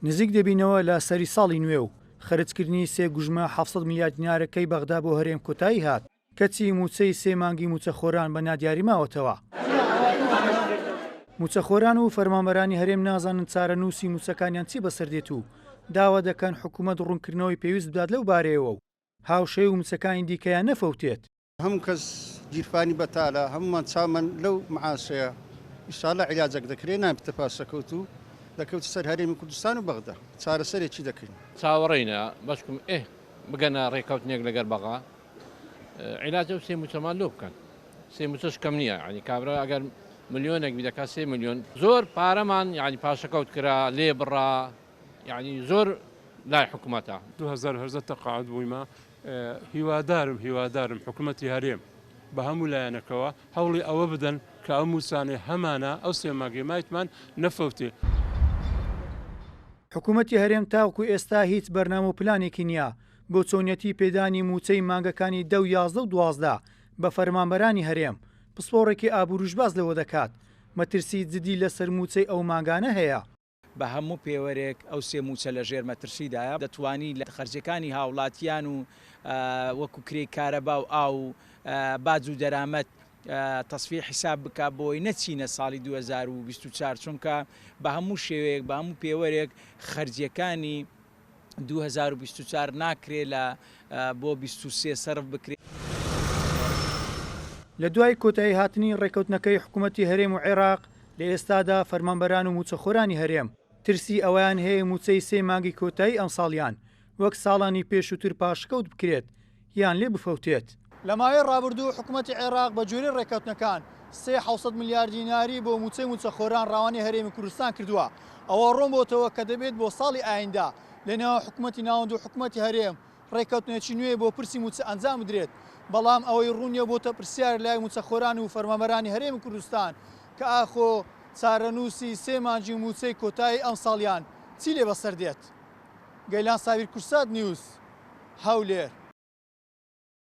نزیک دەبینەوە لە سەری ساڵی نوێ و خەرجکردنی سێ گوژمە 700 ملیار دینارەکەی بەغدا بۆ هەرێم کۆتایی هات، کەچی مووچەی سێ مانگی مووچەخۆران بە نادیاری ماوەتەوە. مووچەخۆران و فەرمانبەرانی هەرێم نازانن چارەنووسی مووچەکانیان چی بەسەر دێت و داوا دەکەن حکوومەت ڕوونکردنەوەی پێویست بدات لەو بارەیەوە و هاوشێوەی مووچەکانی دیکەیان نەفەوتێت. هەموو کەس گیرفانی بەتالە هەموومان چاومان لەو معاشەیە ئیشاڵا عیلاجەک دەکرێ نابتە پاشەکەوت و دەکەوتە سەر هەرێمی کوردستان و بەغدا چارەسەرێکی دەکەین. چاوەڕێینە بەشکم ئێ بگەنە ڕێکەوتنێک لەگەر بەغا عیلاج ئەو سێ موچەمان لۆ بکەن سێ موچەش کەم نییە یعنی کابرا ئەگەر ملیۆنێک بی دەکات سێ ملیۆن زۆر پارەمان یعنی پاشەکەوت کرا لێ بڕا یعنی زۆر لای حکومەتە. 2018 تەقاعد بوویمە هیوادارم هیوادارم حکومەتی هەرێم بە هەموو لایەنەکەوە هەوڵی ئەوە بدەن کە ئەو مووچانەی هەمانە ئەو سێ مانگەی مایتمان نەفەوتێ. حکومەتی هەرێم تاوەکو ئێستا هیچ بەرنامە و پلانێکی نییە بۆ چۆنیەتی پێدانی مووچەی مانگەکانی دە و 11 و 12 بە فەرمانبەرانی هەرێم، پسپۆڕێکی ئابووریش باس لەوە دەکات، مەترسی جدی لەسەر مووچەی ئەو مانگانە هەیە. بە هەموو پێوەرێک ئەو سێ مووچە لە ژێر مەترسیدایە، دەتوانی لە خەرجیەکانی هاوڵاتیان و وەکو کرێی کارەبا و ئاو و باج و دەرامەت تەسفیەی حیساب بکا بۆی نەچینە ساڵی 2024 چونکە بە هەموو شێوەیەک بە هەموو پێوەرێک خەرجیەکانی 2024 ناکرێ لە بۆ 23 سەرف بکرێ. لە دوای کۆتایی هاتنی ڕێککەوتنەکەی حکومەتی هەرێم و عێراق، لە ئێستادا فەرمانبەران و مووچەخۆرانی هەرێم ترسی ئەوەیان هەیە مووچەی سێ مانگی کۆتایی ئەمساڵیان وەک ساڵانی پێشووتر پاشەکەوت بکرێت یان لێ بفەوتێت. لە ماوەی ڕابردوو حکومەتی عێراق بە گوێرەی ڕێککەوتنەکان سێ 700 ملیار دیناری بۆ مووچەی مووچەخۆران ڕەوانەی هەرێمی کوردستان کردووە، ئەوە ڕوون بۆتەوە کە دەبێت بۆ ساڵی ئایندە لە نێوان حکومەتی ناوەند و حکومەتی هەرێم ڕێککەوتنێکی نوێ بۆ پرسی مووچە ئەنجام بدرێت، بەڵام ئەوەی ڕوون نییە بۆتە پرسیار لای مووچەخۆران و فەرمانبەرانی هەرێمی کوردستان کە ئاخۆ چارەنووسی سێ مانگی مووچەی کۆتایی ئەمساڵیان چی لێ بەسەر دێت؟ گەیلان سابیر کوردسات نیوز، هەولێر.